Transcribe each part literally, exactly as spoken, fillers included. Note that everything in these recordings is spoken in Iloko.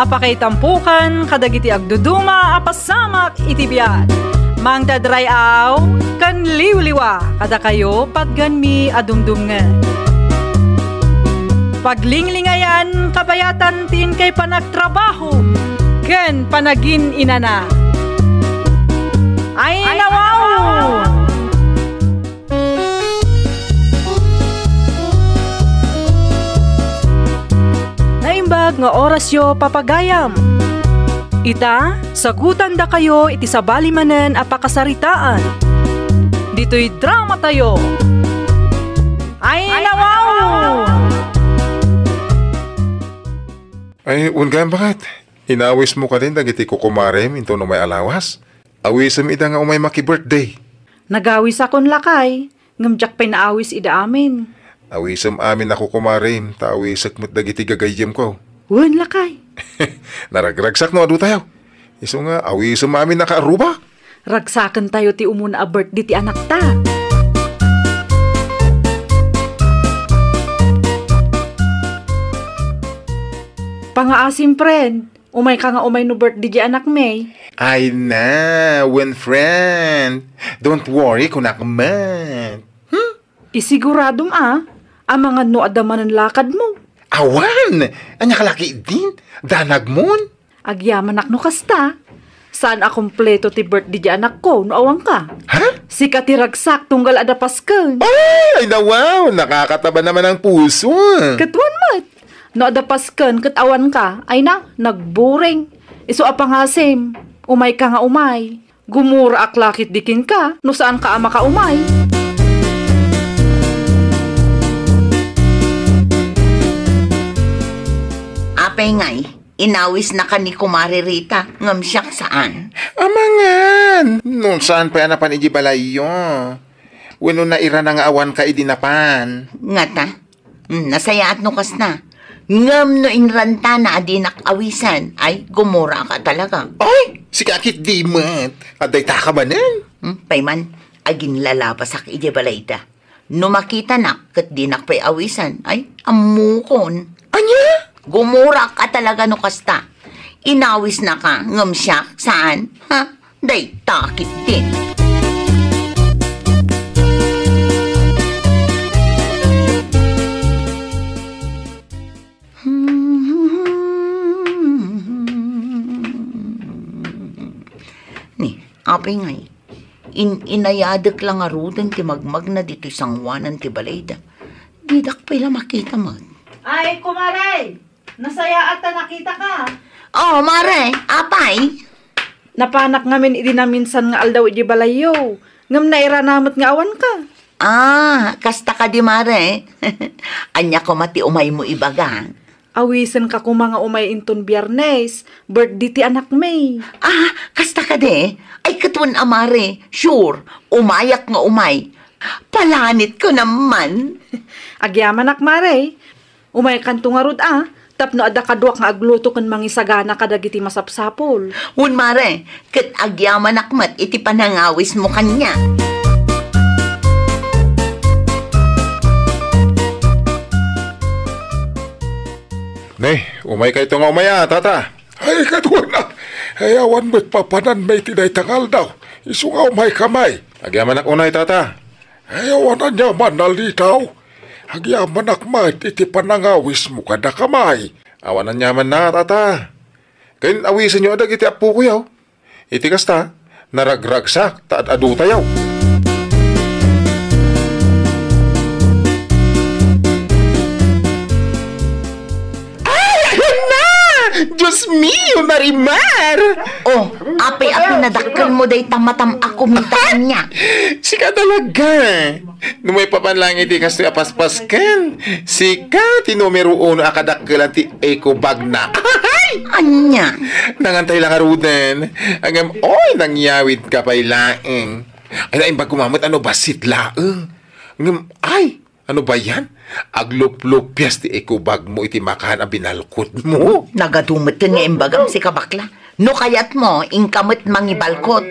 Pakaitampokan kadagiti agduduma a pasamak iti biag. Mangted ray-aw ken liwliwa kadakayo patgenmi a dumdumngen. Paglinglingayan kabayatan ti inkay panagtrabaho ken panagin-inana. Ay, nawaw! Naimbag nga orasyo, papagayam. Ita, sagutandakayo iti sabali manen a pakasaritaan. Ditoy dramatayo. Ay, nawaw! Ay, wen gayam, baket? Inawismo kadin dagiti kukumarem inton umay a lawas? Awisem ida nga umay maki-birthday. Nagawisakon, lakay, ngem diak pay naawis ida amin. Awisem amin a kukumarem, ta awisek met dagiti gagayyemko. Wen, lakay. Naragragsak no adutayo. Isu nga, awisem amin a kaarruba. Ragsakentayo ti umuna a birthday ti anakta. Pangaasim, friend. Umayka nga umay no birthday di anakmi. Ay na, wen, friend. Don't worry, kunak met. Hmm? Isiguradom a, amangan no adda manen lakadmo. Awan! Ania ka laki idin? Danagmon? Agyamanak no kasta. Saan a kompleto ti birthday di anakko no awanka. Ha? Sika ti ragsak tunggal adda pasken. Ay, ay, nawaw! Nakakataba naman ang puso. Ket wen met. No adda pasken ket awanka, ay na, nagburing. Isu a pangasim, umayka nga umay. Gumuraak la ketdi kenka no saanka a makaumay. Apay ngay, inawisnaka ni Kumare Rita, ngem siak saan? Amangan! No saan pay a napan idiay balayyo? Wenno nairana nga awanka idi napan? Ngata? Hmm, nasayaat no kasta. Ngem no inrantana a dinak awisan, ay, gumuraak talaga. Ay, sika ketdi met. Adda itaka manen? Hmm, pay man, aginlalabasak idiay balayda. No makitanak ket dinak pay awisan, ay, ammokon. Ania? Gumuraak talaga no kasta. Inawisnaka, ngem siak, saan? Ha? Dayta ketdin. Ni, apay ngay, in-inayadek la ngaruden ti magmagna ditoy sangoanan ti balayda. Didak pay la makita met. Ay, kumare! Nasayaat ta nakitaka. Oh, mare, apay? Napanak ngamin idi naminsan nga aldaw idi balayyo, ngem nairana met nga awanka. Ah, kasta kadi, mare? Ania koma ti umaymo ibaga? Awisenka koma nga umay inton Biyernes, birthday ti anakmi. Ah, kasta kadi? Ay, ket wen a, mare, sure, umayak nga umay. Palanitko naman. Agyamanak, mare. Umaykanto ngarud a, tapno adda kaduak nga agluto ken mangisagana kadagiti masapsapul. Wen, mare, ket agyamanak met iti panangawismo kaniak. Ne, umaykayto nga umay a, tata. Ay, kaduana. Ay, awan met papananmi iti dayta nga aldaw. Isu nga umayka, may. Agyamanak unay, tata. Ay, awan aniaman, Alitaw. Agyamanak met iti panangawismo kadakami. Awan aniaman na, tata. Ken awisenyo a dagiti appokoyo. Iti kasta, naragragsak ta ad-adutayo. Ay, ayan na! Dios mio, Marimar! Oh, apay a pinadakkelmo dayta matam a kumita kaniak? Sika talaga! No maipapan lang iti kastoy a paspasken, sika ti numero uno a kadakkelan ti eco bag na. Ania? Nangantay lang ngaruden. Ngem, oy, nangyawid ka pay laeng. Ay, naimbag koma met a no bassit laeng. Ngem, ay, ano ba yan? Agluplupias ti eco bag mo iti makan a binalkot mo. Nagadu met nga imbagam, sika bakla. No kayatmo, inka met mangibalkot.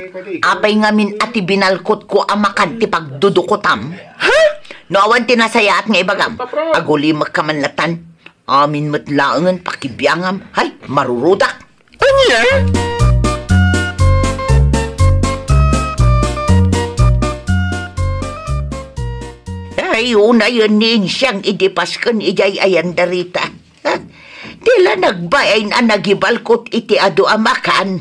Apay ngamin a ti binalkotko a makan ti pagdudukotam? Ha? No awan ti nasayaat nga ibagam, agulimekka man latan. Amin met laengen pakibiangam. Hay, marurudak. Ania? Ay, unayen ni Insiang idi pasken idiay ayan da Rita. Ha? Di la nagbain a nagibalkot iti adu a makan.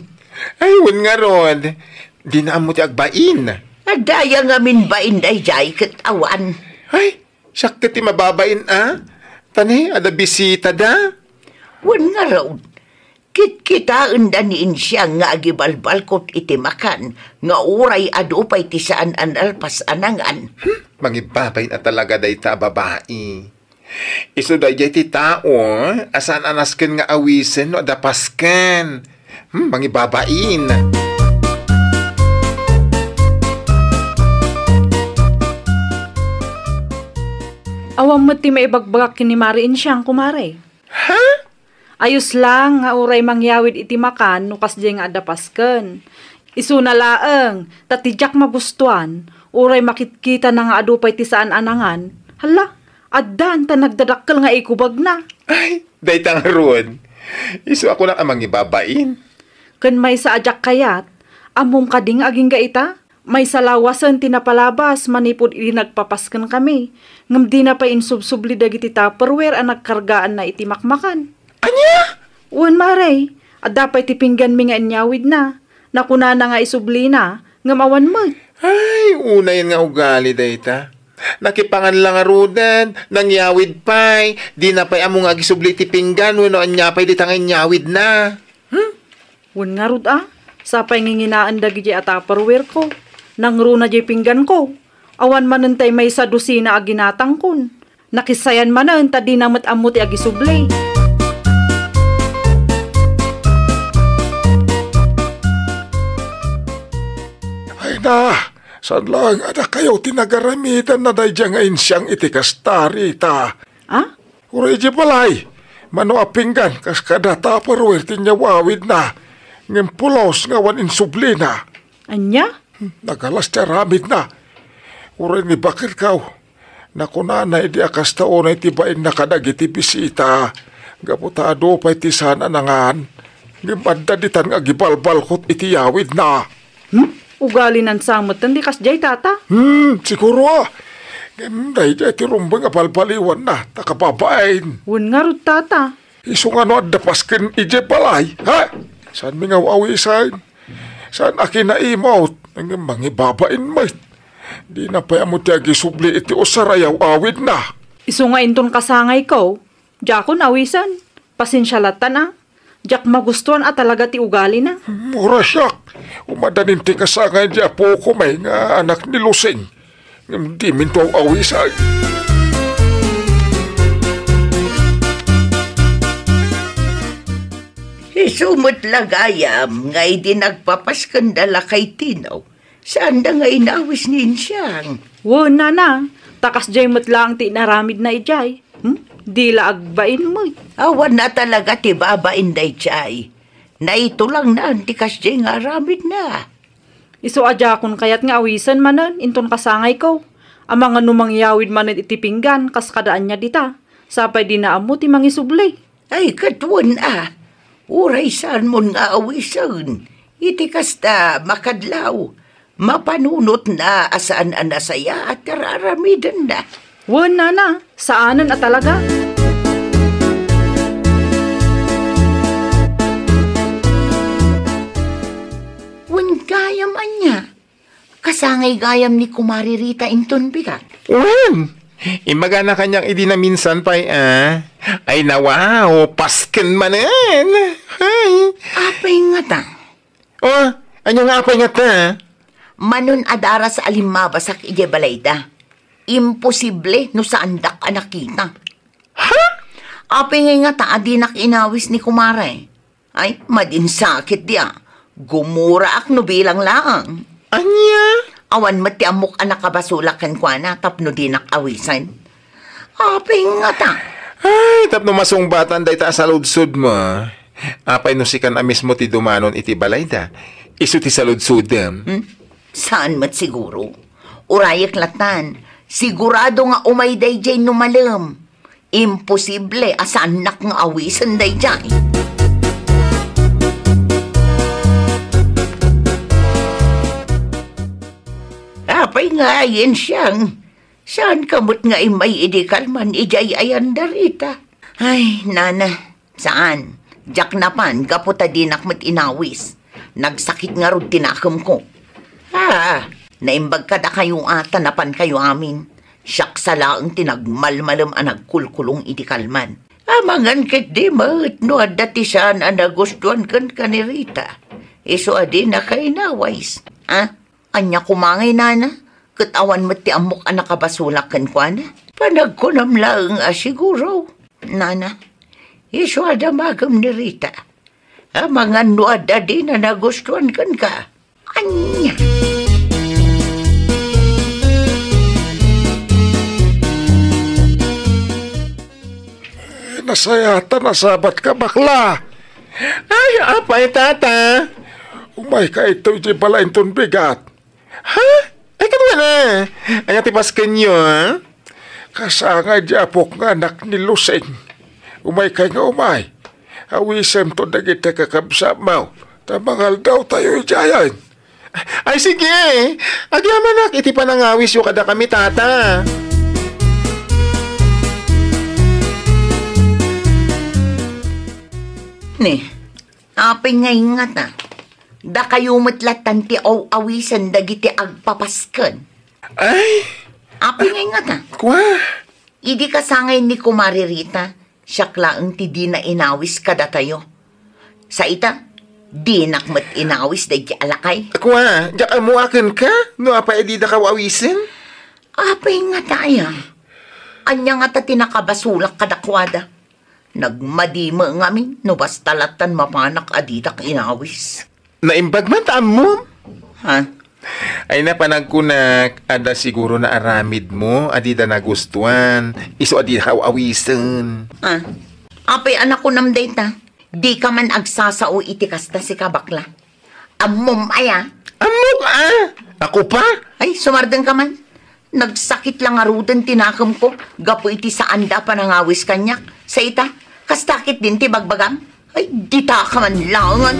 Ay, wen ngarud. Dina ammo ti agbain. Adda aya ngamin bain daydiay ket awan. Ay, siak ket ti mababain a. Tani, adda bisita da. Wen ngarud. Kitkitaenda ni Insiang nga agibalbalkot iti makan nga uray adu pay ti saan a nalpas a nangan. Hmm, mangibabain a talaga dayta a babai. Isu daydiay ti tao a saan a nasken nga awisen no adda pasken. Hmm, mangibabain. Awan met ti maibagbagak ken ni Mari Insiang, kumare. Ha? Ayos lang nga uray mangyawid iti makan no kasdiay nga adda pasken. Isuna laeng, ta ti diak magustuan, uray makitkitana nga adu pay ti saan a nangan. Hala, addan ta nagdadakkel nga ikubagna. Ay, dayta ngarud. Isu a kunak a mangibabain. Ken maysa a diak kayat, ammom kadi nga agingga ita? Maysa lawasen ti napalabas manipud idi nagpapaskenkami, ngem dina pay insubsubli dagiti Tupperware a nagkargaanna iti makmakan. Ania? Wen, mare, adda pay ti pingganmi nga inyawidna. Nakunana nga isublina, ngem awan met. Ay, unayen nga ugali dayta. Nakipangan la ngaruden, nangyawid pay, dina pay ammo nga agisubli iti pinggan wenno ania pay dita nga inyawidna. Hmm? Wen ngarud a, sapay nginginaen dagidiay a Tupperware ko. Nangruna diay pinggan ko. Awan manen tay maysa dosina a ginatangkon. Nakisayan manen ta dina met ammo ti agisubli. Ay na, saan laeng a dakayo ti nagaramidan na daydiay nga Insiang iti kasta, Rita? Ah? Uray idiay balay, mano a pinggan kas kada Tupperware ti inyawawidna, ngem pulos nga awan insublina. Ania? Hmm, nagalas ti aramidna. Uray ni bakerkaw, nakunana idi a kasta unay ti bainna kadagiti bisita, gapu ta adu pay ti saan a nangan, ngem adda ditan nga agibalbalkot iti yawidna. Hmm? Ugalinan sa metten ti kasdiay, tata? Hmm, siguro a. Ngem daydiay ti rumbeng a balbaliwanna, ta kababain. Wen ngarud, tata. Isu nga no adda pasken idiay balay, ha? Saanmi nga aw-awisen? Saan a kinaimut? Ngem mangibabain met. Dina pay ammo ti agisubli iti usar a yaw-awidna. Isu nga inton kasangayko, diakon awisen. Pasensia lattan a. Diak magustuan a talaga ti ugalina. Mura siak. Umadanin ti kasangay di apok may nga anak ni Lusing. Ngem diminto aw-awisan. Isu met la gayam nga idi nagpapaskenda la kay Tino, saanda nga inawis ni Insiang. Wen, nana, ta kasdiay met laeng ti inaramidna idiay. Hmm? Di la agbain met. Awan na talaga ti babain daydiay. Naitulangnan ti kasdiay nga aramidna. Isu a diakon kayat nga awisen manen inton kasangayko. Amangan no mangyawid manen iti pinggan kas kada ania dita. Sapay dina ammo ti mangisubli. Ay, ket wen a. Uray saanmon nga awisen. Iti kasta, makadlaw. Mapanunotna a saan a nasayaat ti ar-aramidenna. Wen, nana, saanen a talaga. Wen gayam ania? Kasangay gayam ni Kumari Rita inton bigat. Wen, immagana kaniak idi naminsan pay, a. Ay, nawaw, pasken manen. Ay. Apay ngata? Oh, ania nga apay ngata? Manon a daras a limmabasak idiay balayda. Imposible no saandak a nakita. Ha? Apay ngay ngata a dinak inawis ni kumare? Ay, madinsakit dia. Gumuraak no bilang laang. Ania? Awan met ti ammok a nakabasolak kenkuana tapno dinak awisen. Apay ngata? Ay, tapno masungbatan dayta a saludsodmo. Apay no sikan a mismo ti dumanon iti balayda? Isu ti saludsodem. Hmm? Saan met siguro? Urayek latan, sigurado nga umay daydiay no malem. Imposible a saannak nga awisen daydiay. Apay nga ayen siang? Saanka met nga immay idi kalman idiay ayan da Rita? Ay, nana, saan. Diak napan gapu ta dinak met inawis. Nagsakit ngarud ti nakemko. Ah, naimbag kadakayo a ta napankayo amin. Siak sa laeng ti nagmalmalem a nagkulkulong idi kalman. Amangan ketdi met no adda ti saan a nagustuan kenka ni Rita. Isu a dinaka inawis. Ah, ania koma ngay, nana? Ket awan met ti ammok a nakabasolak kenkuana. Panagkunam laeng a siguro. Nana, isu a damagem ni Rita. Amangan no adda dina nagustuan kenka. Ania? Nasayatan a sabatka, bakla. Ay, apay, tata? Umayka ito iti balaenton bigat. Ha? Ay, kaduana. Ania ti paskenyo, ha? Kasangay di apok nga anak ni Lusing. Umaykay nga umay. Awisemto dagiti kakabsatmo. Ta mangaldawtayo idiayen. Ay, sige. Agyamanak iti panangawisyo kadakami, tata. Ni, apay nga ingngata? Dakayo met lattan ti aw-awisen dagiti agpapasken. Ay! Apay nga ingngata? Kua? Idi kasangay ni Kumare Rita, siak laeng ti dina inawis kadatayo. Sa ita, dinak met inawis daydi a lakay. Kua, diak ammo a kenka, no apay a didaka aw-awisen? Apay ngata aya? Ania ngata ti nakabasolak kadakuada? Nagmadi met ngamin no basta lattan mapanak a didak inawis. Naimbag man ta ammom. Ha? Ay, napanagkunak, adda siguro naaramidmo a dida nagustuan, isu a dika aw-awisen. Ha? Apay a nakunam dayta? Dika man agsasao iti kasta, sika, bakla. Ammom aya? Ammok a? Ako pa? Ay, sumardengka man. Nagsakit la ngaruden ti nakemko gapu iti saanda a panangawis kaniak. Sa ita, kasta ketdin ti bagbagam? Ay, ditaka man laengen.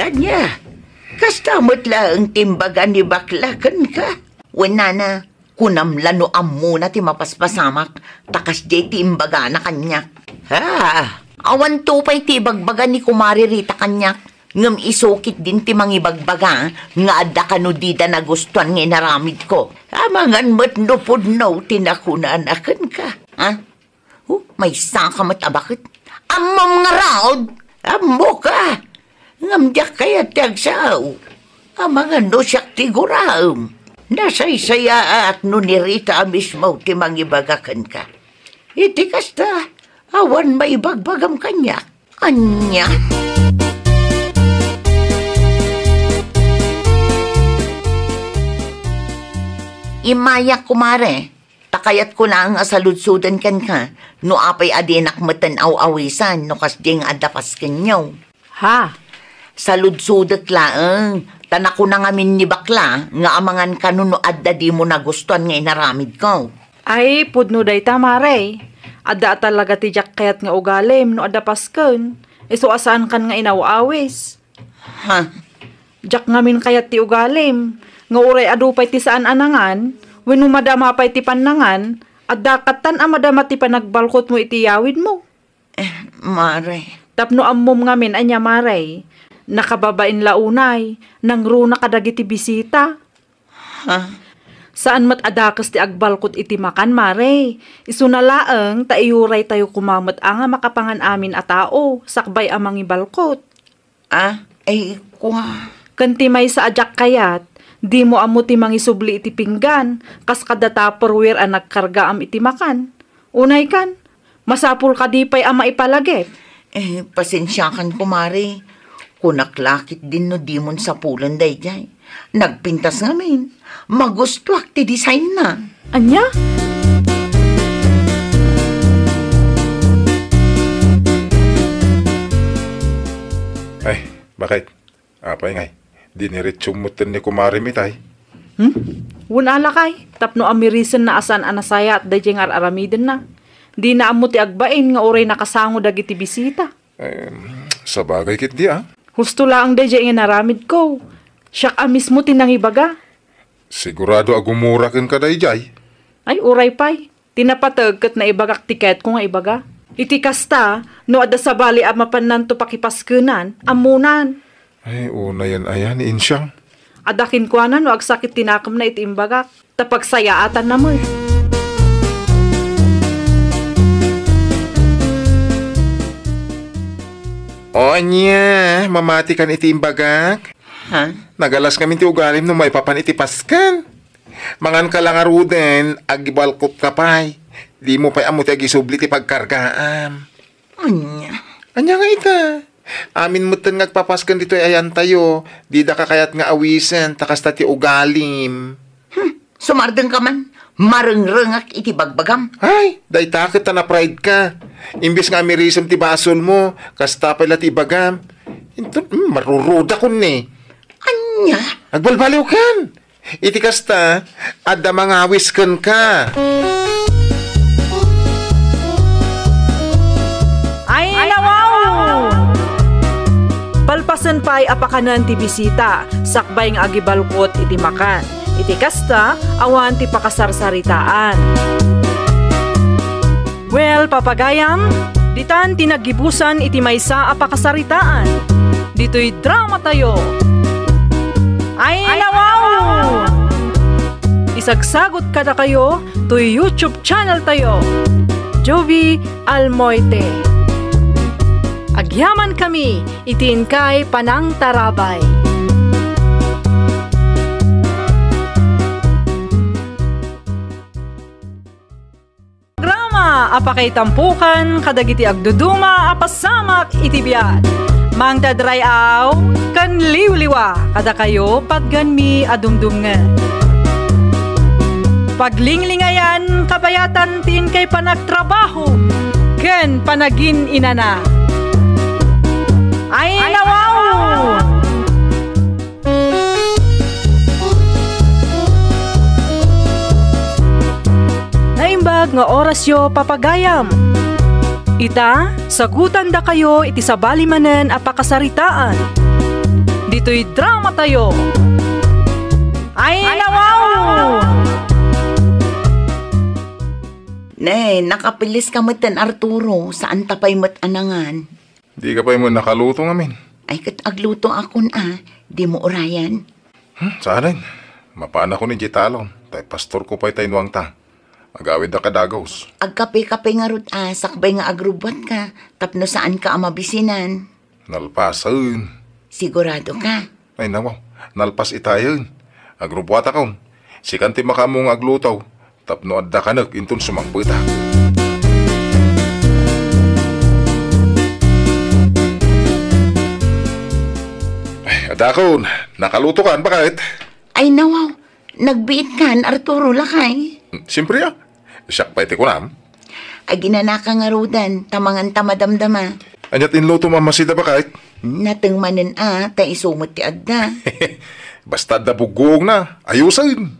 Ania, kasta met laeng ti imbaga ni bakla kenka? Wen, nana, kunam la no ammona ti mapaspasamak, ta kasdiay ti imbagana kaniak. Ha? Awanto pay ti ibagbaga ni Kumare Rita kaniak, ngem isu ketdin ti mangibagbaga nga adda kano dida nagustuan nga inaramidko. Amangan met no pudno ti nakunana kenka. Ha? Oh, maysaka met a baket. Ammom ngarud? Ammoka. Ngem diak kayat ti agsao. Amangan no siak ti guraem. Nasaysayaat no ni Rita a mismo ti mangibaga kenka. Iti kasta, awan maibagbagam kaniak. Ania? Immayak, kumare. Ta kayatko laeng a saludsoden kenka no apay a dinak metten aw-awisan no kasdi nga adda paskenyo. Ha? Saludsodek laeng, ta nakuna ngamin ni bakla nga amangan kano no adda dimo nagustuan nga inaramidko. Ay, pudno dayta, mare. Adda a talaga ti diak kayat nga ugalim no adda pasken. Isu a saankan nga inaw-awis. Ha? Diak ngamin kayat ti ugalim, nga uray adu pay ti saan a nangan, wenno madama pay ti pannangan, adda kattan a madama ti panagbalkotmo iti yawidmo. Eh, mare. Tapno ammom ngamin ania, mare, nakababain la unay, nangruna kadagiti bisita. Ha? Saan met a dakes ti agbalkot iti makan, mare. Isuna laeng ta iyuraytayo koma met a nga makapangan amin a tao, sakbay a mangibalkot. Ah, ay, kua. Ken ti maysa a diak kayat, dimo ammo ti mangisubli iti pinggan, kas kada Tupperware a nagkargaam iti makan. Unay kan, masapul kadi pay a maipalagip? Eh, pasensiakan, kumare. Kunak la ketdin no dimon sapulen daydiay. Nagpintas ngamin. Magustuak ti designna. Ania? Ay, bakit? Apay ngay, diniretso metten ni kumarem itay. Hmm? Wen a lakay, tapno amirisenna a saan a nasayaat daydiay nga ar-aramidenna. Dina ammo ti agbain nga uray nakasango dagiti bisita. Em, sabagay ketdi, a. Husto laeng daydiay nga inaramidko. Siak a mismo ti nangibaga. Sigurado a gumura kenka daydiay. Ay, uray pay. Ti napateg ket naibagak ti kayatko nga ibaga. Iti kasta, no adda sabali a mapannanto pakipaskenan, ammonan. Ay, unayen aya ni Insiang. Adda kenkuana no agsakit ti nakemna iti imbagak, ta pagsayaatanna met. O ania, mamatikan iti imbagak? Ha? Nagalas ngamin ti ugalim no maipapan iti pasken. Manganka la ngaruden, agibalkotka pay. Dimo pay ammo ti agisubli ti pagkargaam. Ania? Ania nga ita? Amin metten nga agpapasken ditoy ayantayo, didaka kayat nga awisen, ta kasta ti ugalim. Hmm, sumardengka man. Marengrengak iti bagbagam. Ay, dayta ket ta na-pride ka. Imbes nga amirisem ti basolmo, kasta pay la ti ibagam. Inton, hmm, marurudakon ni. Ania? Agbalbaliwkan. Iti kasta, adda mangawis kenka. Ay, nawaw! Palpasen pay a pakanen ti bisita, sakbay nga agibalkot iti makan. Iti kasta, awan ti pakasarsaritaan. Well, papagayam, ditan ti naggibusan iti maysa a pakasaritaan. Ditoy dramatayo. Ay, nawaw! Isagsagot kadakayo toy YouTube channeltayo, Jovi Almoite. Agyamankami iti inkay panangtarabay. Programa a pakaitampokan kadagiti agduduma a pasamak iti biag. Mangdadray-aw ken liwliwa kadakayo patgenmi a dumdumngeg. Paglinglingayan kabayatan ti inkay panagtrabaho ken panagin-inana. Ay, nawaw! Naimbag nga orasyo, papagayam. Ita, sagutandakayo iti sabali manen a pakasaritaan. Ditoy dramatayo. Ay, nawaw! Ne, nakapiliska metten, Arturo, saan ta pay met a nangan. Dika pay met nakaluto ngamin. Ay, ket aglutoakon a, dimo urayan. Hmm, saanen. Mapanakon idiay talon, tay pastorko pay tay nuangta. Agawidda kadagus. Agkape-kape ngarud a, sakbay nga agrubbuatka, tapno saanka a mabisinan. Nalpasen. Sigurado ka? Ay, nawaw. Nalpas itayen. Agrubbuatakon. Sikan ti makaammo nga agluto. Tapno adda kanek inton sumangpetak. Ay, adakon. Nakalutokan, baket? Ay, nawaw. Nagbiitkan, Arturo, lakay. Siyempre, a. Siak pay ti kunam. Aginanaka ngaruden, ta manganta madamdama. Aniat inlutom a masida, baket? Nateng manen a, ta isu met ti adda. Basta adda buggoongna, ayusen.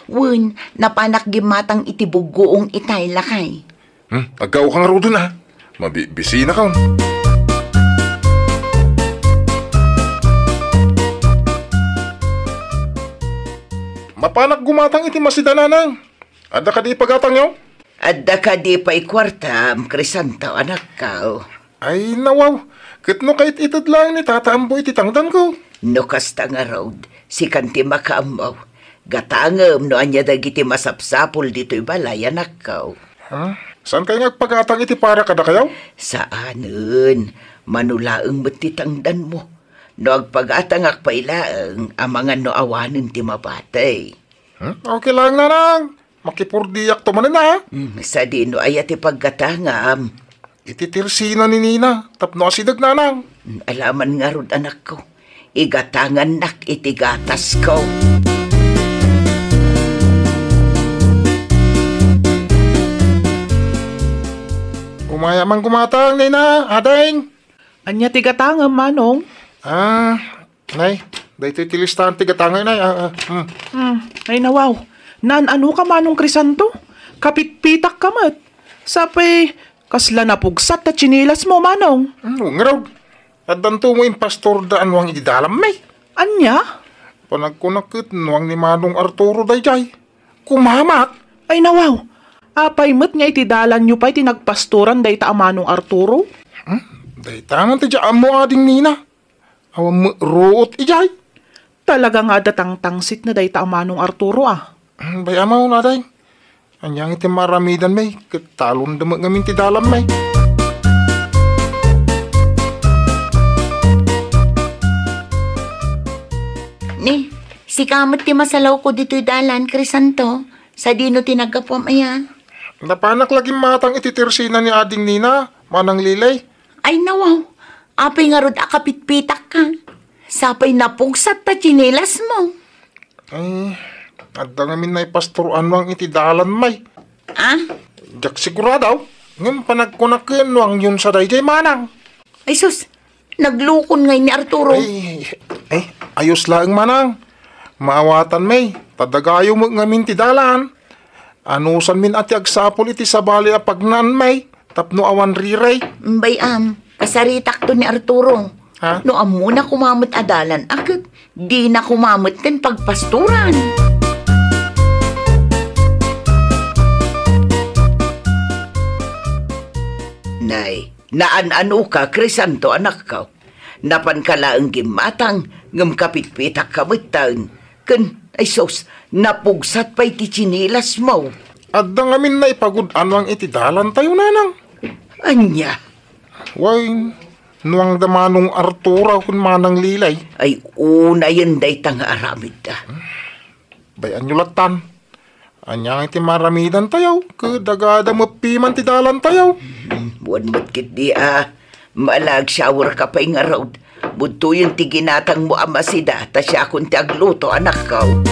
Wen, napanak gimmatang iti buggoong itay, lakay. Hmm, aggaoka ngaruden a. Mabibisinakon. Mapanak gumatang iti masida, nanang. Adda kadi ipagatangyo? Adda kadi pay kuartam, Crisanto, anakko? Ay, nawaw. Ket no kaited-ited laeng ni Tata Ambo iti tangdanko. No kasta ngarud, sikan ti makaammo. Gatangem no ania dagiti masapsapul ditoy balay, anakko. Ha? Saankay nga agpagatang iti para kadakayo? Saanen. Mano laeng met ti tangdanmo. No agpagatangak pay laeng, amangan no awanen ti mabati. Hmm? Okay lang, nanang. Makipurdiakto manen a. Hmm, sadino aya ti paggatangam? Iti tirsina ni Nina, tapno asideg, nanang. Hmm, alaman ngarud, anakko. Igatangannak iti gatasko. Umaya man gumatang, Nina, ading. Ania ti gatangem, manong? Ah, nay, Daytoy ti listaan ti gatangay, nay. Ah, ah, hmm. Hmm, ay nawaw. Naan-anoka, Manong Crisanto? Kapitpitakka met. Sapay, kasla napugsat ta tsinelasmo, Manong. Hmm, ngarud. Addanto mo impastor da anuang iti dalanmi. Ania? Panagkunak ket nuang ni Manong Arturo daydiay. Kumamat? Ay nawaw. Apay met nga iti dalanyo pay ti nagpastoran dayta a Manong Arturo? Hmm? Dayta man ti diak ammo, Ading Nina. Awan met ruot idiay. Talaga nga adda tangtangsit na dayta a Manong Arturo, a. Hmm, bay-am, Aday. Ania nga iti maaramidanmi, ket talon da met ngamin ti dalanmi. Ni, sika met ti masalawko ditoy dalan, Crisanto. Sadino ti naggapuam aya? Napanak la gimmatang iti tersina ni Ading Nina, Manang Lilay. Ay nawaw, apay ngarud a kapitpitakka? Sapay napugsat ta tsinelasmo. Ay, adda ngamin naipastor anuang iti dalanmi. Ah? Diak sigurado, ngem panagkunak ken nuangyon sa daydiay, Manang. Ay sus, naglukon ngay ni Arturo. Ay, ay, ayos laeng, Manang. Maawatanmi, ta dagayo met ngamin ti dalan. Anusanmin a ti agsapul iti sabali a pagnaanmi tapno awan riray. Bay-am, kasaritakto ni Arturo. Ha? No ammona koma met a dalan a ket dina koma met ken pagpastoran. Nay, naan-anoka, Crisanto, anakko. Napanka laeng gimmatang, ngem kapitpitakka metten. Ken, ay sus, napugsat pay ti tsinelasmo. Adda ngamin naipagud-anuang iti dalantayo, Nanang. Ania? Wen, nuang da Manong Arturo ken Manang Lilay. Ay, unayen dayta nga aramidda. Bay-anyo lattan. Ania nga iti maaramidantayo, ket daga da met piman ti dalantayo. Hmm, wen met ketdi a, maalag shower ka pay ngarud. Budtoyen ti ginatangmo a masida, ta siakon ti agluto, anakko.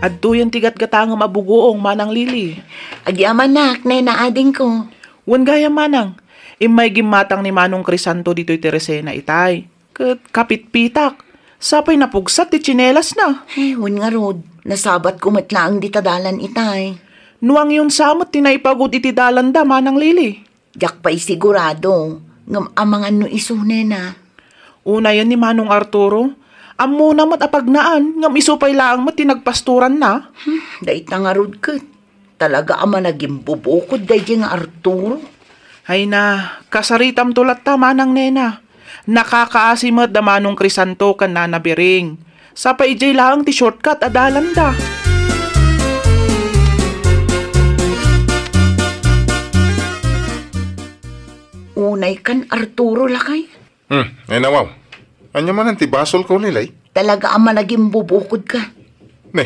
Adtoyen ti gatgatangem a bugoong, Manang Lili. Agyamanak, nena adingko. Wen gayam, Manang, immay gimmatang ni Manong Crisanto ditoy Teresena itay. Ket kapitpitak, sapay napugsat ti tsinelasna. Eh, wen ngarud, nasabatko met laeng dita dalan itay. Nuangyon sa met ti naipagud iti dalanda, Manang Lili. Diak pay sigurado, ngem amangan no isu, nena. Unayen ni Manong Arturo, ammona met a pagnaan, ngem isu pay laeng met ti nagpastoranna. Hmm, dayta ngarud ket. Talaga a managimbubukod daydiay nga Arturo. Ay na, kasaritamto latta, Manang Nena. Nakakaasi met da Manong Crisanto ken Nana Biring. Sapay idiay laeng ti shortcut a dalanda. Unay kan Arturo, lakay. Hmm, ay nawaw. Ania manen ti basolko, Lilay? Talaga a managimbubukod ka. Ne?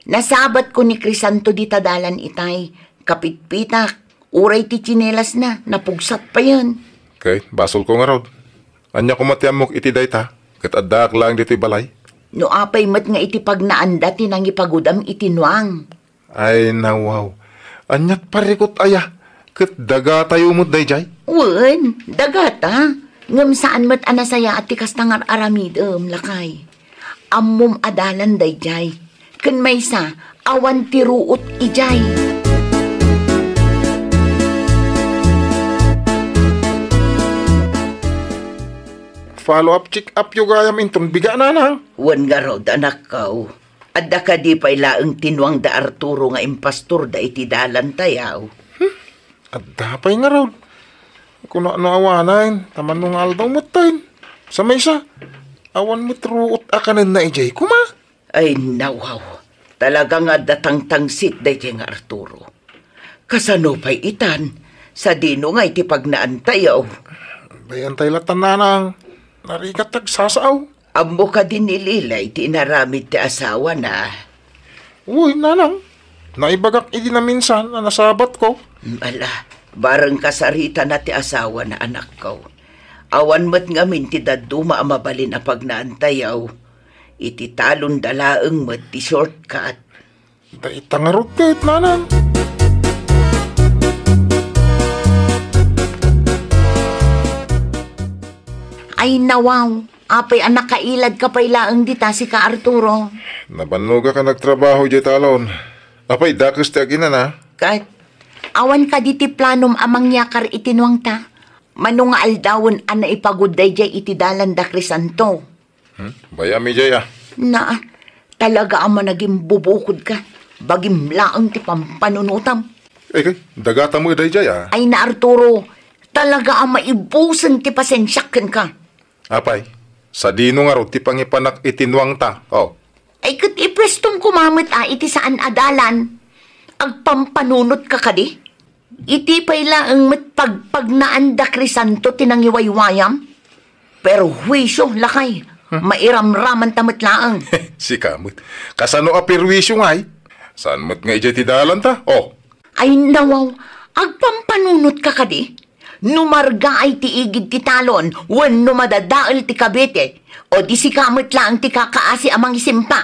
Nasabatko ni Crisanto dita dalan itay. Kapitpitak, uray ti tsinelasna, napugsat payen. Okay, basolko ngarud. Ania koma ti ammok iti dayta? Ket addaak laeng ditoy balay. No apay met nga iti pagnaanda ti nangipagudam iti nuang. Ay, nawaw. Aniat parikut aya? Ket dagatayo met daydiay? Wen, dagata. Ngem saan met a nasayaat ti kasta nga aramidem, lakay. Ammom a dalan daydiay. Ken maysa, awan ti ruot idiay. Follow-up check-up yo gayam inton biga, Nanang. Wen ngarud, anakko. Adda kadi pay laeng ti nuang da Arturo nga impastorda iti dalantayo? Hmm, adda pay ngarud. Kuna no awanen, ta mano nga aldaw metten. Sa maysa, awan met ruot a kanenna idiay koma. Ay, nawaw. Talaga nga adda tangtangsit daydiay nga Arturo. Kasano pay itan? Sadino nga iti pagnaantayo? Bay-antay latta, Nanang. Narigat ti agsasao. Ammo kadi ni Lilay ti inaramid ti asawana? Uy, Nanang. Naibagak idi naminsan a nasabatko. Ala, bareng kasaritana ti asawana, anakko. Awan met ngamin ti dadduma a mabalin a pagnaantayo. Iti talonda laeng met ti shortcut. Dayta ngarud ket, Nanang. Ay, nawaw. Apay a nakailadka pay laeng dita, sika, Arturo? Nabannogak a nagtrabaho idiay talon. Apay, dakes ti aginana? Ket, awan kadi ti planom a mangyakar iti nuangta? Mano nga aldawen a naipagud daydiay iti dalan da Crisanto? Hmm? Bayam idiay, a. Na, talaga a managimbubukodka. Bagim laeng ti pampanunotam. Ay, kay, dagata met daydiay, a. Ay na, Arturo, talaga a maibusen ti pasensiak kenka. Apay, sadino ngarud ti pangipanak iti nuangta? Oh. Ay, ket ipuestom koma met, a, iti saan a dalan. Agpampanunotka kadi? Iti pay laeng met pagpagnaan da Crisanto ti nangiwaywayam? Perhuisio, lakay, hmm, mairamramanta met laeng. Sika met. Kasano a perhuisio ngay? Saan met nga idiay ti dalanta? Oh. Ay, nawaw, agpampanunotka kadi? No margaay ti igid ti talon, wenno madadael ti kabite, o di sika met laeng ti kakaasi a mangisimpa.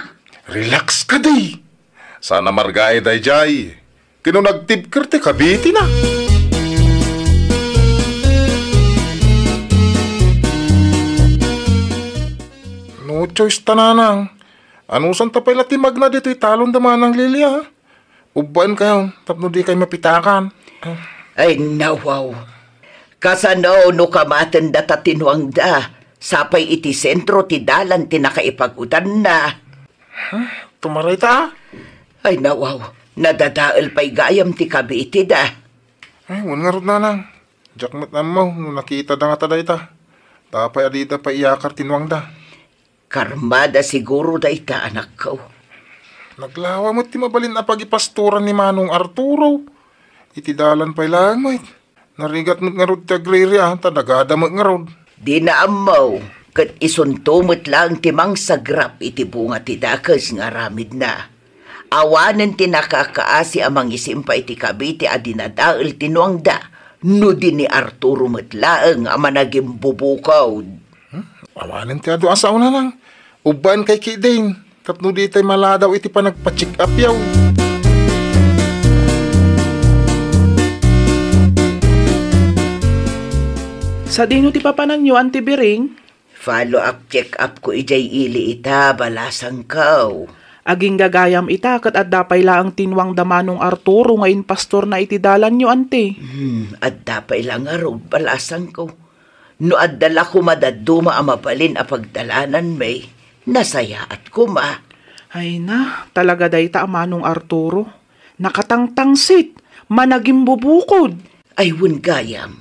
Relax kadi. Saan a margaay daydiay. Ket no nagtibker ti kabitina. No choice ta, nanang. Anusanta pay la ti magna ditoy talon da Manang Lilia? Ubbaenkayon tapno dikay mapitakan. Ay, nawaw. Kasano no kamaten data ti nuangda, sapay iti sentro ti dalan ti nakaipagudanna? Huh? Tumaray ta? Ay, nawaw. Nadadael pay gayam ti kabitida. Ay, wen ngarud, nanang. Diak met ammo no nakitada ngata dayta. Apay a dida pay iyakar ti nuangda? Karmada siguro dayta, anakko. Naglawa met ti mabalin a pagipastoran ni Manong Arturo. Iti dalan pay laeng met. Narigat met ngarud ti agriri, a, ta dagada met ngarud. Dina ammo, ket isunto met laeng ti mangsagrap iti bunga ti dakes nga aramidna. Awanen ti nakakaasi a mangisimpa iti kabite a dinadael ti nuangda, no di ni Arturo met laeng a managimbubukod. Hmm? Awanen ti adu a sao, nanang. Ubbaenkay ketdin, tapno ditay maladaw iti panagpa-check-upyo. Sadino ti papananyo, Auntie Biring? Follow-up check-up ko idiay ili ita, balasangko. Agingga gayam ita, ket adda pay laeng ti nuangda Manong Arturo nga impastorna iti dalanyo, Auntie. Hmm, adda pay la ngarud, balasangko. No adda la koma dadduma a mabalin a pagdalananmi, nasayaat koma. Ay na, talaga dayta a Manong Arturo. Nakatangtangsit, managimbubukod. Ay, wen gayam.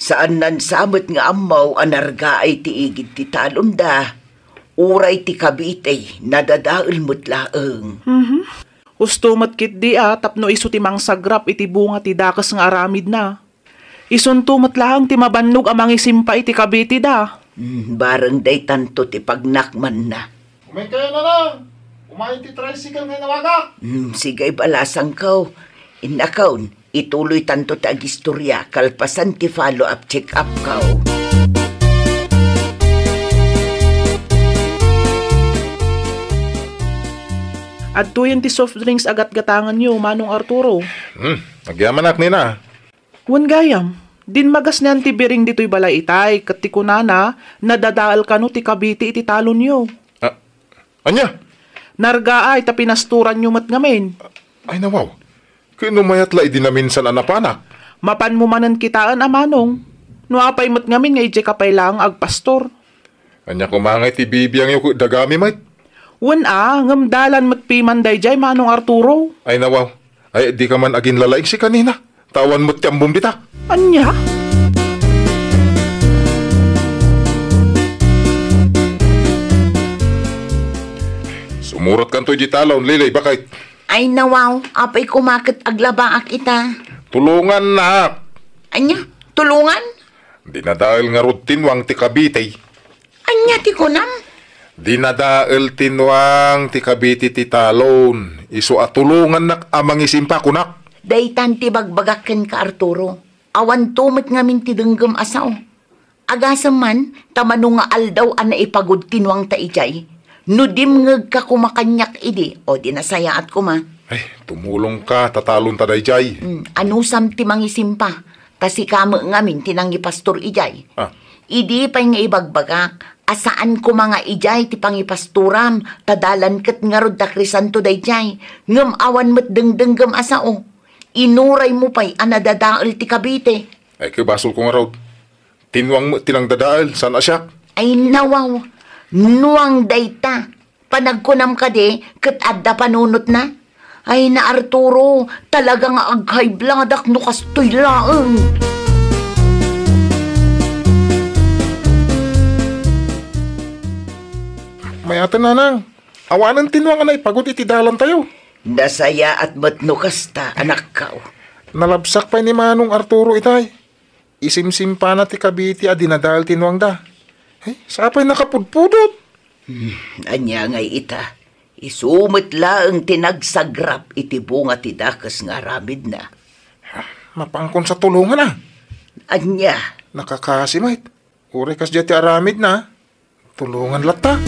Saannan sa met nga ammo a nargaay ti igid ti talonda, uray ti kabite, nadadael met laeng. Mhm. Husto met ketdi a tapno isu ti mangsagrap iti bunga ti dakes nga aramidna. Isunto met laeng ti mabannog a mangisimpa iti kabitida. Hmm, bareng daytanto ti pagnakmanna. Umaykayo, nanang! Umay ti tricycle nga inawagak! Hmm, sige, balasangko. Innakon, ituloytanto ti agistorya kalpasan ti follow-up check-upko. Adtoyen ti soft drinks a gatgatanganyo, Manong Arturo. Hmm, agyamanak, Nina. Wen gayam, dimmagas ni Auntie Biring ditoy balay itay, ket ti kunana, nadadael kano ti kabite iti talonyo. Ah, ania? Nargaay ta pinastoranyo met ngamin. Ay, nawaw. Ket no mayat la idi naminsan a napanak? Mapanmo manen kitaen a manong. No apay met ngamin nga idiay ka pay laeng agpastor. Ania koma ngay ti bibiangyo ket dagami met? Wen a, ngem dalan met piman daydiay, Manong Arturo. Ay, nawaw. Ay, dika man aginlalaing si kanina. Ta awan met ti ammom dita. Ania? Sumuratkanto idiay talon, Lili, baket. Ay, nawaw. Apay koma ket aglabaak ita. Tulongannak. Ania? Tulongan? Dinadael ngarud ti nuang ti kabite. Ania ti kunam? Dinadael ti nuang ti kabite ti talon. Isu a tulongannak a mangisimpa, kunak. Daytan ti bagbagak kenka, Arturo. Awanto met ngamin ti denggem a sao. Agasem man, ta mano nga aldaw a naipagud ti nuangta idiay. No dimngegka koma kaniak idi, o di nasayaat koma. Ay, tumulongka, ta talonta daydiay. Hmm, anusam ti mangisimpa, ta sika met ngamin ti nangipastor idiay. Ah. Idi pay nga ibagbagak a saan koma nga idiay ti pangipastoram, ta dalan ket ngarud da Crisanto daydiay, ngem awan met dengdenggem a sao. Inuraymo pay a nadadael ti Cavite. Ay, ket basolko ngarud. Ti Nuang met ti nangdadael, saan a siak. Ay, nawaw. Nuang dayta. Panagkunam kadi ket adda panunotna? Ay na, Arturo, talaga nga ag-high blood-ak no kastoy laeng. Mayat, nanang, awanen ti Nuang a naipagud iti dalantayo. Nasayaat met no kasta, anakko. Nalabsak pay ni Manong Arturo itay. Isimsimpana ti Cavite a dinadael ti Nuangda. Ay, sapay nakapudpudot. Hmm, ania ngay ita? Isu met laeng ti nagsagrap iti bunga ti dakes nga aramidna. Mapankon sa tulongan a. Ania? Nakakasi met. Uray kasdiay ti aramidna. Tulongan latta.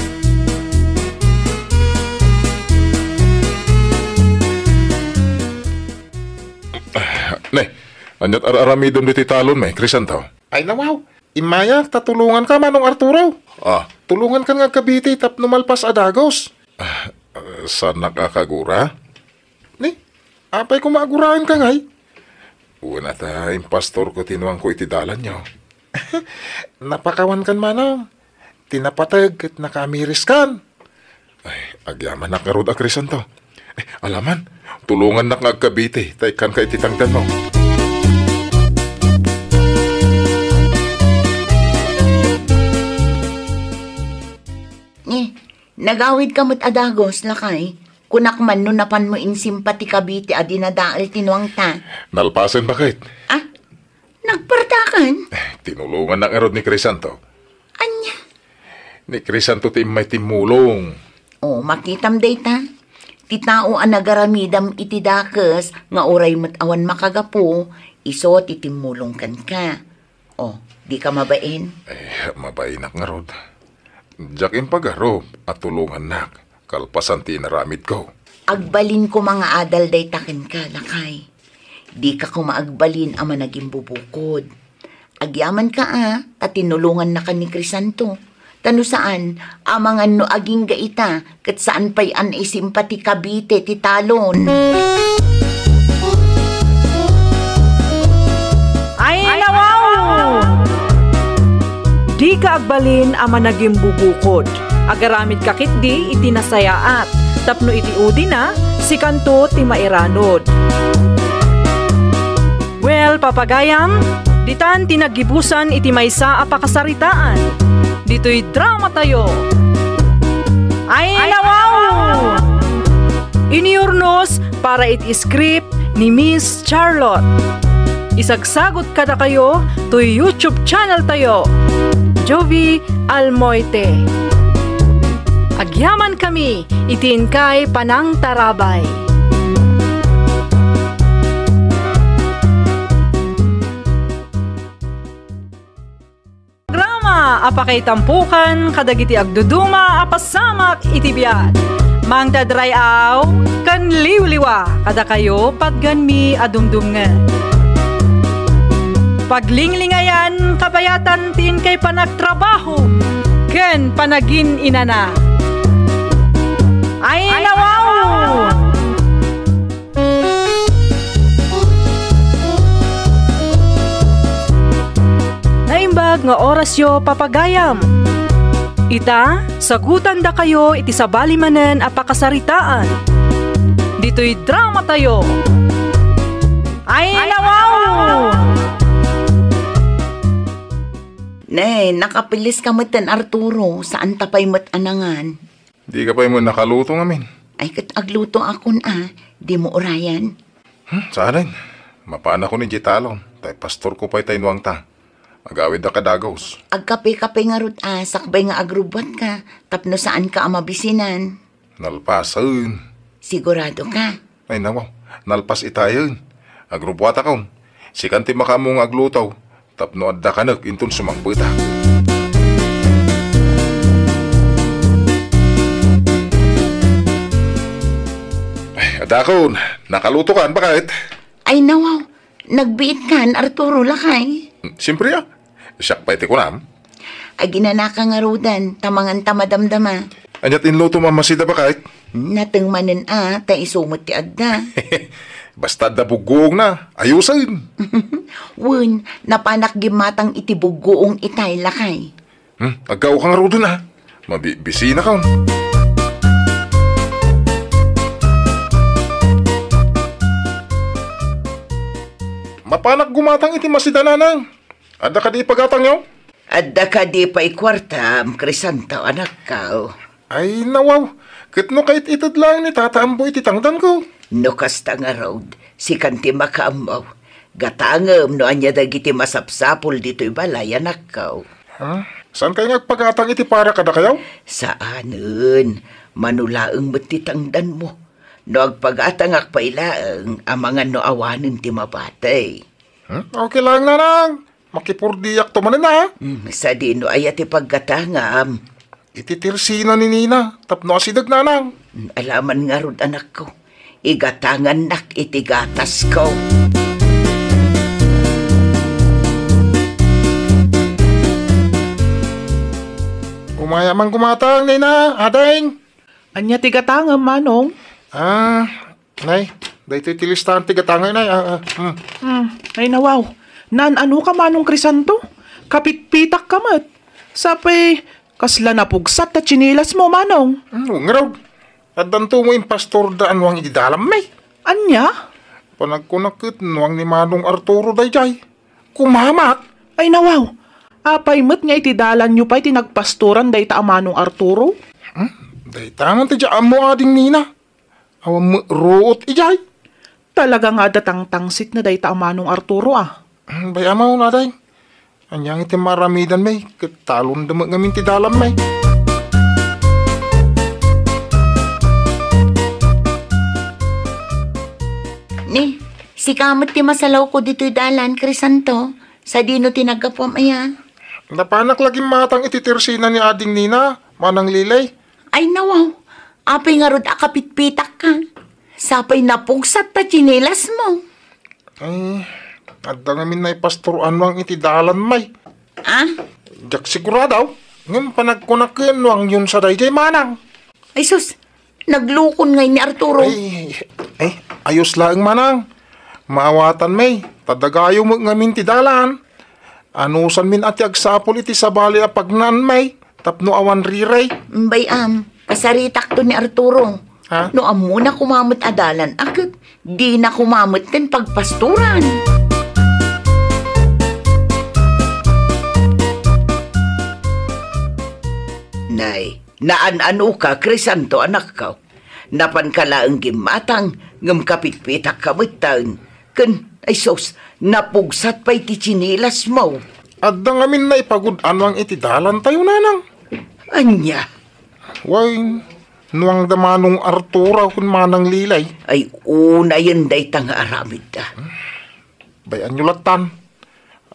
Ne, aniat ar-aramidem ditoy talon, may, Crisanto? Ay, nawaw. Immayak, ta tulonganka, Manong Arturo. Ah. Tulongankan nga agkabiti tapno malpas a dagos. Ah, saanak a kagura? Ni, apay koma aguraenka ngay? Wen a ta impastorko ti nuangko iti dalanyo. Napakawankan, manong. Ti napateg ket nakaamiriskan. Ay, agyamanak ngarud a Crisanto. Eh, alaman, tulongannak nga agkabiti, ta ikkanka iti tangdanmo. Eh, nagawidka met a dagos, lakay. Kunak man no napanmo insimpa ti Cavite a dinadael ti nuangta. Nalpasen, baket. Ah, nagpartakan? Eh, tinulongannak ngarud ni Crisanto. Ania? Ni Crisanto ti immay timmulong. O, makitam dayta. Ti tao a nagaramidam iti dakes nga uray met awan makagapu, isu ti timmulong kenka. O, dika mabain? Eh, mabainak ngarud. Diak impagarup a tulongannak kalpasan ti inaramidko. Agbalin koma nga adal dayta kenka, lakay. Dika koma agbalin a managimbubukod. Agyamanka a, ta tinulongannaka ni Crisanto. Ta no saan, amangan no agingga ita, ket saan pay a naisimpa ti Cavite ti talon. Ay, nawaw! Dika agbalin a managimbubukod. Agaramidka ketdi iti nasayaat, tapno iti udina, sikanto ti mairanod. Well, papagayam, ditan ti naggibusan iti maysa a pakasaritaan. Ditoy dramatayo. Ay, nawaw! Inurnos para iti script ni Miss Charlotte. Isagsagot kadakayo toy YouTube channel tayo, Jovie Almoite. Agyamankami iti inkay panangtarabay. Programa a pakaitampokan kadagiti agduduma a pasamak iti biag. Mangted ray-aw ken liwliwa kadakayo patganmi a dumdumngeg. Paglinglingayan kabayatan ti inkay panagtrabaho ken panagin-inana. Ay, nawaw! Naimbag nga orasyo, papagayam. Ita, sagutandakayo iti sabali manen a pakasaritaan. Ditoy dramatayo. Ay, nawaw! Ne, nakapilis ka meten, Arturo, saan ta pay met a nangan. Dika pay met nakaluto ngamin. Ay, ket aglutoakon a, dimo urayan. Hmm, saanen. Mapanakon idiay talon, ta ipastorko pay tay nuangta. Agawiddak a dagos. Agkape-kape ngarud a, sakbay nga agrubbuatka, tapno saanka a mabisinan. Nalpasen. Sigurado ka? Ay, nawaw. Nalpas itayen. Agrubbuatakon. Sikan ti makaammo nga agluto. Tapno adda kanek inton sumangpetak. Ay, adakon, nakalutokan, baket? Ay, nawaw, nagbiitkan, Arturo, lakay. Siempre, a. Siak pay ti kunam. Aginanaka ngaruden, ta manganta madamdama. Ania ti inlutom a masida, baket? Nateng manen a, ta isu met ti adda. Basta adda buggoongna, ayusen. Wen, napanak gimmatang iti buggoong itay, lakay. Hmm, aggaoka ngaruden a. Mabibisinakon. Mapanak gumatang iti masida, nanang. Adda kadi ipagatangyo? Adda kadi pay kuartam, Crisanto, anakko? Ay, nawaw. Ket no kait-ited laeng ni Tata Ambo iti tangdanko. No kasta ngarud, sikan ti makaammo. Gatangem no ania dagiti masapsapul ditoy balay, anakko. Ha? Saan kayo nga agpagatang iti para kadakayo? Saanen. Mano laeng met ti tangdanmo. No agpagatangak pay laeng, amangan no awanen ti mabati. Hmm? Okay lang, nanang. Makipurdiakto manen a. Hmm, sadino aya ti paggatangam? Iti tirsina ni Nina, tapno asideg, nanang. Hmm, alaman ngarud, anakko. Igatangannak iti gatasko. Umaya man gumatang, Nina, ading. Ania ti gatangem, Manong? Ah, nay, daytoy ti listaan ti gatangay, nay. Ah, ah, hmm. Hmm, ay nawaw. Naan-anoka, Manong Crisanto? Kapitpitakka met. Sapay, kasla napugsat ta tsinelasmo, Manong. Hmm, ngarud. Addanto mo impastor da anuang iti dalam, may. Ania? Panagkunak ket nuang ni Manong Arturo dayjay. Kumamat? Ay nawaw. Apay met nga iti dalanyo pay ti nagpastoran dayta a Manong Arturo? Hmm? Dayta man ti ammo ading Nina. Awan met ruot ijay. Talaga nga adda tangtangsit na dayta a Manong Arturo, a. Hmm, bay-am a, ading. Ania nga iti maaramidan, may? Ket talon da met ngamin ti dalan, may. Ni, sika met ti masalawko ditoy dalan, Crisanto. Sadino ti naggapuam aya? Napanak la gimmatang iti tirsina ni ading Nina, Manang Lili. Ay, nawaw. Apay ngarud a kapitpitakka? Sapay napugsat ta tsinelasmo. Ay, adda ngamin naipastor anuang iti dalan, may. Ah? Diak sigurado. Ngem panagkunak ken nuangyon sa daydiay, manang. Ay sus, naglukon ngay ni Arturo. Ay, ay, ayos laeng, manang. Maawatan, may. Ta dagayo met ngamin ti dalan. Anusanmin a ti agsapul iti sabali a pagnaan, may, tapno awan riray. Bay-am, kasaritakto ni Arturo. Ha? No ammona koma met a dalan a ket dina koma met ken pagpastoran. Nay, naan-anoka, Crisanto, anakko. Napanka laeng gimmatang, ngem kapitpitakka metten. Ken, ay sus, napugsat pay ti tsinelasmo. Adda ngamin naipagud-anuang iti dalantayo, nanang. Ania? Wen, nuangda Manong Arturo ken Manang Lili. Ay, unayen dayta nga aramidda. Bay-anyo lattan.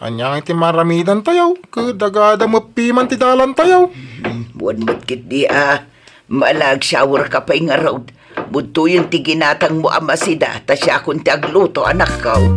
Ania nga iti maaramidantayo? Ket dagada met piman ti dalantayo. Hmm, wen met ketdi a, mala agshowerka pay ngarud. Budtoyen ti ginatangmo a masida, ta siakon ti agluto, anakko.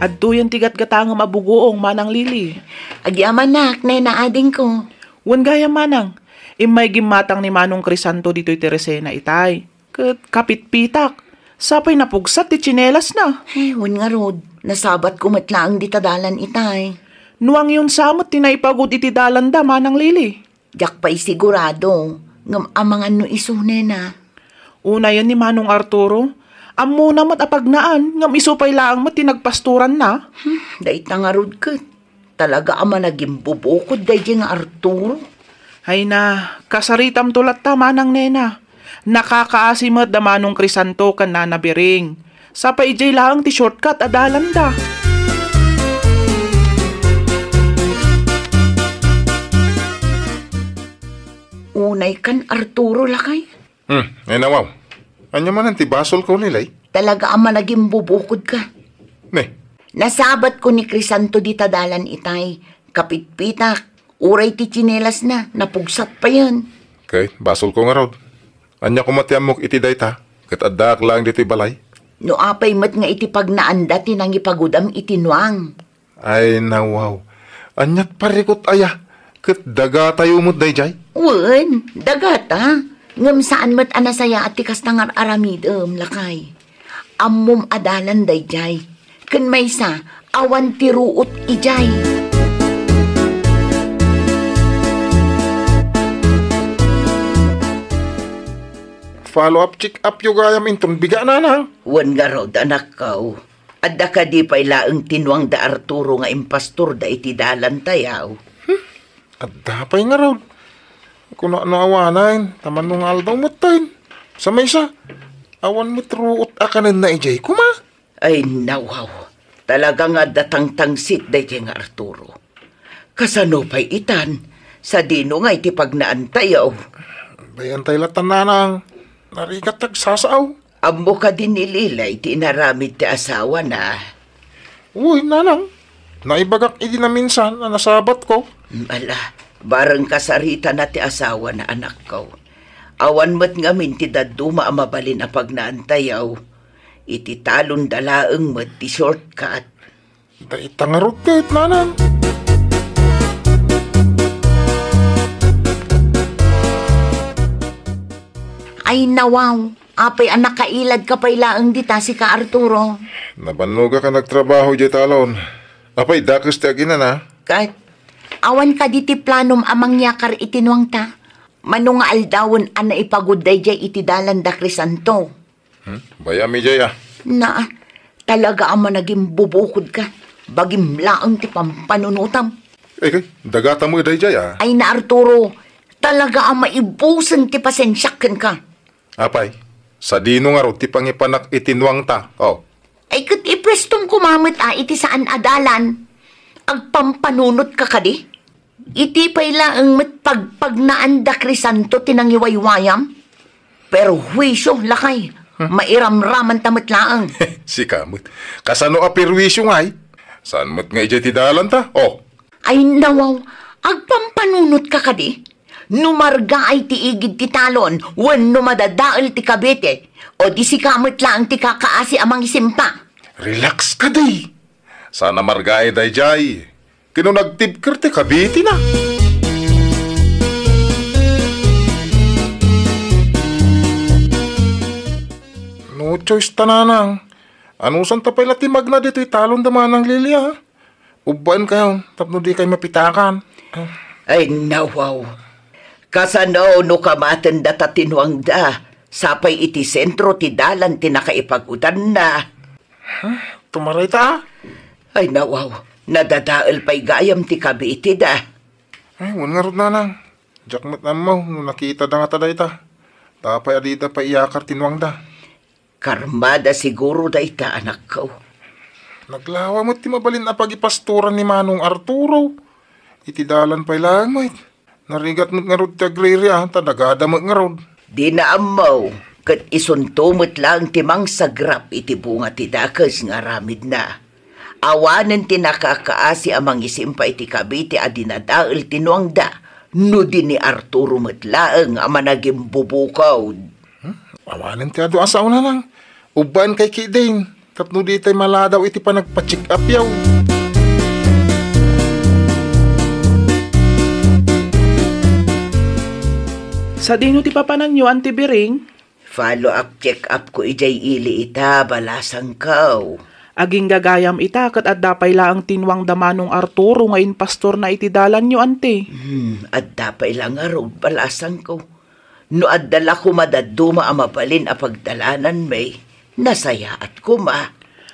Adtoyen ti gatgatangem a bugoong, Manang Lili. Agyamanak, nena adingko. Wen gayam, manang. Immay gimmatang ni Manong Crisanto ditoy Teresena itay. Ket kapitpitak, sapay napugsat ti tsinelasna. Eh, wen ngarud, nasabatko met laeng dita dalan itay. Nuangyon sa met ti naipagud iti dalanda, Manang Lili. Diak pay sigurado, ngem amangan no isu, nena. Unayen ni Manong Arturo, ammona met a pagnaan, ngem isu pay laeng met ti nagpastoranna. Hmm, dayta ngarud ket. Talaga a managimbubukod daydiay nga Arturo. Ay na, kasaritamto latta, manang nena. Nakakaasi met da Manong Crisanto ken Nana Biring. Sapay idiay laeng ti shortcut a dalanda. Unay kan Arturo, lakay. Hmm, ay nawaw. Ania manen ti basolko, Lili? Talaga a managimbubukodka. Ne? Nasabatko ni Crisanto dita dalan itay. Kapitpitak, uray ti tsinelasna, napugsat payen. Ket, basolko ngarud. Ania koma ti ammok iti dayta? Ket addaak laeng ditoy balay? No apay met nga iti pagnaanda ti nangipagudam iti nuang. Ay, nawaw. Aniat parikut aya? Ket dagatayo met daydiay? Wen, dagata. Ngem saan met a nasayaat ti kasta nga ar-aramidem, lakay. Ammom a dalan daydiay. Ken maysa, awan ti ruot idiay. Follow up check up yo gayam inton biga, nanang. Wen ngarud, anakko. Adda kadi pay laeng ti nuang da Arturo nga impastorda iti dalantayo? Hmm, adda pay ngarud. Kuna no awanen, ta mano nga aldaw metten. Sa maysa, awan met ruot a kanenna idiay koma. Ay, nawaw. Talaga nga adda tangtangsit daydiay nga Arturo. Kasano pay itan? Sadino nga iti pagnaantayo? Bay-antay latta, nanang. Narigat ti agsasao. Ammo kadi ni Lilay ti inaramid ti asawana? Uy, nanang. Naibagak idi naminsan a nasabatko. Ala, bareng kasaritana ti asawana, anakko. Awan met ngamin ti dadduma a mabalin a pagnaantayo. Iti talonda laeng met ti shortcut. Dayta ngarud ket, nanang. Ay, nawaw. Apay a nakailadka pay laeng dita, sika, Arturo? Nabannogak a nagtrabaho idiay talon. Apay, dakes ti aginana? Ket, awan kadi ti planom a mangyakar iti nuangta? Mano nga aldawen a naipagud daydiay iti dalan da Crisanto? Hmm? Bayam idiay, a. Na, talaga a managimbubukodka. Bagim laeng ti pampanunotam. Eh, kay, dagata met daydiay, a. Ay na, Arturo, talaga a maibusen ti pasensiak kenka. Apay, sadino ngarud ti pangipanak iti nuangta? Oh. Ay, ket ipuestom koma met, a, iti saan a dalan. Agpampanunotka kadi? Iti pay laeng met pagpagnaan da Crisanto ti nangiwaywayam? Perhuisio, lakay. Hmm. Mairamramanta met laeng. Sika met. Kasano a perhuisio ngay? Saan met nga idiay ti dalanta? Oh. Ay, nawaw. Agpampanunotka kadi? No margaay ti igid ti talon, wenno madadael ti Cavite, o di sika met laeng ti kakaasi a mangisimpa. Relax kadi. Saan a margaay daydiay. Ken no nagtibker ti Cavite na. No choice ta, nanang. Anusanta pay la ti magna ditoy talon da Manang Lilia? Ubbaenkayon tapno dikay mapitakan. Ay, nawaw. Kasano no kamaten data ti nuangda, sapay iti sentro ti dalan ti nakaipagudanna? Huh? Tumaray ta? Ay, nawaw. Nadadael pay gayam ti Cavite da. Ay, wen ngarud, nanang. Diak met ammo no nakitada ngata dayta. Apay a dida pay iyakar ti nuangda. Karmada siguro dayta, anakko. Naglawa met ti mabalin a pagipastoran ni Manong Arturo. Iti dalan pay laeng met. Narigat met ngarud ti agriri, a, ta dagada met ngarud. Dina ammo, ket isunto met laeng ti mangsagrap iti bunga ti dakes nga aramidna. Awanen ti nakakaasi a mangisimpa iti Cavite a dinadael ti nuangda, no di ni Arturo met laeng a managimbubukod. Hmm? Awanen ti adu a sao, nanang. Ubbaenkay ketdin, tapno ditay maladaw iti panagpa-check up yaw. Sadino ti papananyo, Auntie Biring? Follow up check up ko idiay ili ita, balasangko. Agingga gayam ita, ket adda pay laeng ti nuang da Manong Arturo nga impastorna iti dalanyo, Auntie. Hmm, adda pay la ngarud, balasangko. No adda la koma dadduma a mabalin a pagdalananmi, nasayaat koma.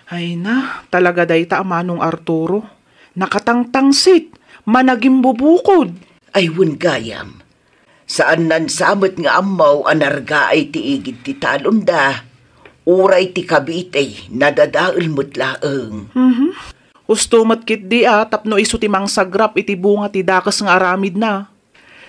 Ay na, talaga dayta a Manong Arturo. Nakatangtangsit, managimbubukod. Ay, wen gayam. Saannan sa met nga ammo a nargaay ti igid ti talonda, uray ti Cavite, nadadael met laeng. Mhm. Husto met ketdi a tapno isu ti mangsagrap iti bunga ti dakes nga aramidna.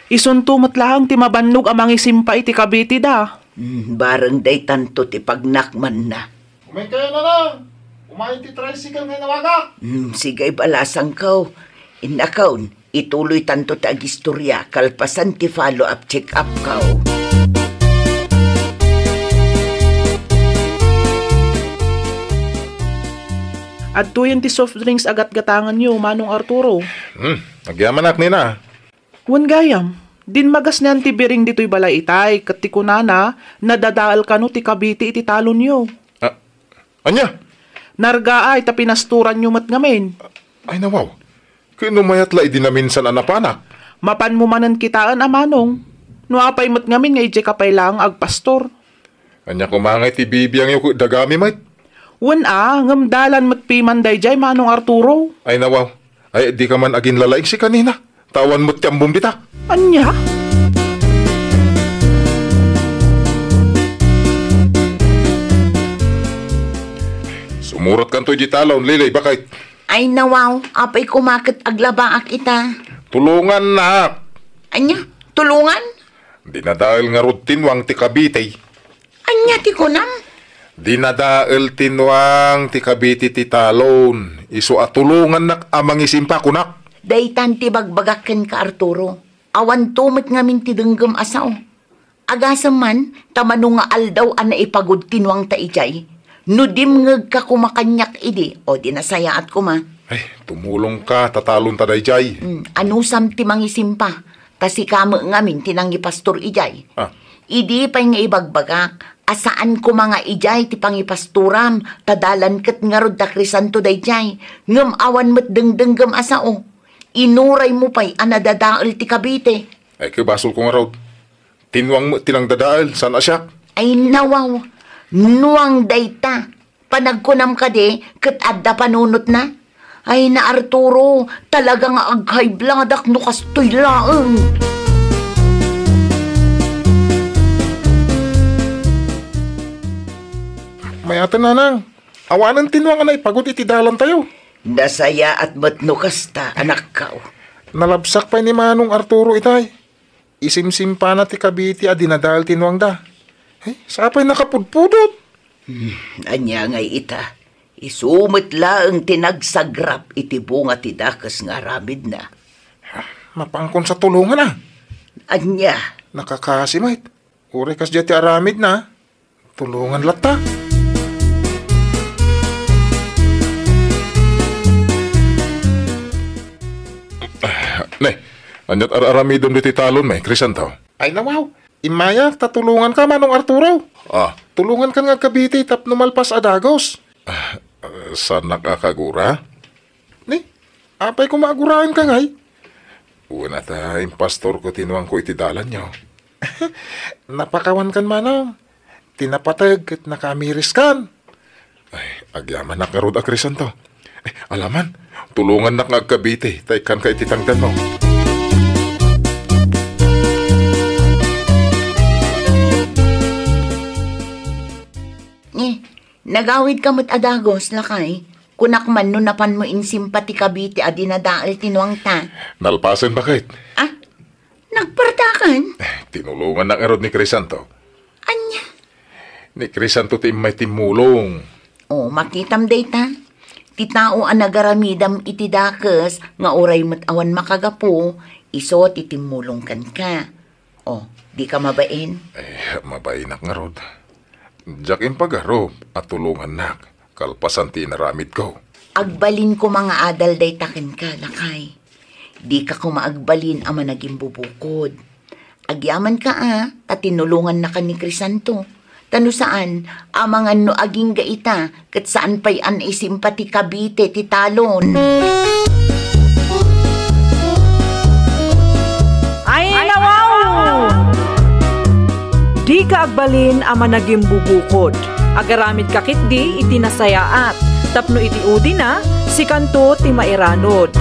Isunto met laeng ti mabannog a mangisimpa iti Cavite da. Hmm, bareng daytanto ti pagnakmanna. Umaykayo, nanang! Umay ti tricycle nga inawagak! Hmm, sige, balasangko. Innakon, ituloytanto ti agistorya kalpasan ti follow-up check-up ko. Adtoyen ti soft drinks a gatgatanganyo, Manong Arturo. Hmm, agyamanak, Nina. Wen gayam, dimmagas ni Auntie Biring ditoy balay itay, ket ti kunana, nadadael kano ti Cavite iti talonyo. Ah, ania? Nargaay ta pinastoranyo met ngamin. Ay, nawaw. Ket no mayat la idi naminsan a napanak. Mapanmo manen kitaen a manong. No apay met ngamin nga idiay ka pay laeng agpastor. Ania koma ngay ti bibiangyo ket dagami met? Wen a, ngem dalan met piman daydiay, Manong Arturo. Ay, nawaw. Ay, dika man aginlalaing si kanina. Ta awan met ti ammom dita. Ania? Sumuratkanto iti talon, Lily, baket. Ay, nawaw, apay koma ket aglabaak ita. Tulongannak. Ania? Tulongan? Dinadael ngarud ti nuang ti Cavite. Ania ti kunam? Dinadael ti nuang ti Cavite ti talon. Isu a tulongannak a mangisimpa, kunak. Daytan ti bagbagak kenka, Arturo. Awanto met ngamin ti denggem a sao. Agasem man, ta mano nga aldaw a naipagud ti nuangta idiay. No dimngegka koma kaniak idi, o di nasayaat koma. Ay, tumulongka, ta talonta daydiay. Mm, anusam ti mangisimpa, ta sika met ngamin ti nangipastor idiay. Ah. Idi pay nga ibagbagak, a saan koma nga idiay ti pangipastoram, ta dalan ket ngarud da Crisanto daydiay, ngem awan met dengdenggem a sao. Inuraymo pay a nadadael ti Cavite. Ay, ket basolko ngarud. Ti nuang met ti nangdadael, saan a siak. Ay, nawaw. Nuang dayta. Panagkunam kadi, ket adda panunotna? Ay, na Arturo, talaga nga ag-high blood-ak no kastoy laeng. Mayaten, nanang. Awanen ti nuang a naipagud iti dalantayo. Nasayaat met no kasta, anakko. Nalabsak pay ni Manong Arturo itay. Isimsimpana ti Cavite a dinadael ti nuangda. Ay, sapay nakapudpudot. Hmm, ania ngay ita? Isu met laeng ti nagsagrap iti bunga ti dakes nga aramidna. Mapankon sa tulongan a. Ania? Nakakasi met. Uray kasdiay ti aramidna. Tulongan latta. Ne, aniat ar-aramidem ditoy talon, may, Crisanto? Ay, nawaw. Immayak, ta tulonganka, Manong Arturo. Ah. Tulongankan nga agkabiti tapno malpas a dagos. Ah, saannak a kagura? Ni, apay koma aguraenka ngay? Wen a ta impastorko ti nuangko iti dalanyo. Napakawankan, manong. Ti napateg ket nakaamiriskan. Ay, agyamanak ngarud a Crisanto. Ay, alaman, tulongannak nga agkabiti, ta ikkanka iti tangdanmo. Ni, nagawidka met a dagos, lakay. Kunak man no napanmo insimpa ti Cavite a dinadael ti nuangta. Nalpasen, baket. Ah? Nagpartakan? Eh, tinulongannak ngarud ni Crisanto. Ania? Ni Crisanto ti immay timmulong. O, makitam dayta. Ti tao a nagaramidam iti dakes nga uray met awan makagapu, isu ti timmulong kenka. O, dika mabain? Eh, mabainak ngarud. Diak impagarup a tulongannak kalpasan ti inaramidko. Agbalin koma nga adal dayta kenka, lakay. Dika koma agbalin a managimbubukod. Agyamanka a, ta tinulongannaka ni Crisanto. Ta no saan, amangan no agingga ita, ket saan pay a naisimpa ti Cavite ti talon. Ay, nawaw! Dika agbalin a managimbubukod. Agaramidka ketdi iti nasayaat, tapno iti udina, sikanto ti mairanod.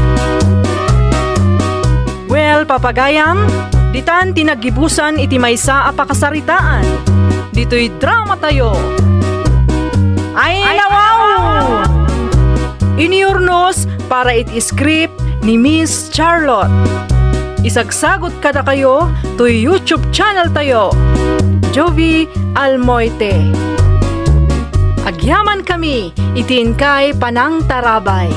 Well, papagayam, ditan ti naggibusan iti maysa a pakasaritaan. Ditoy dramatayo. Ay, nawaw! Iniurnos para iti script ni Miss Charlotte. Isagsagot kadakayo toy YouTube channel tayo, Jovie Almoite. Agyaman kami iti inkay panangtarabay.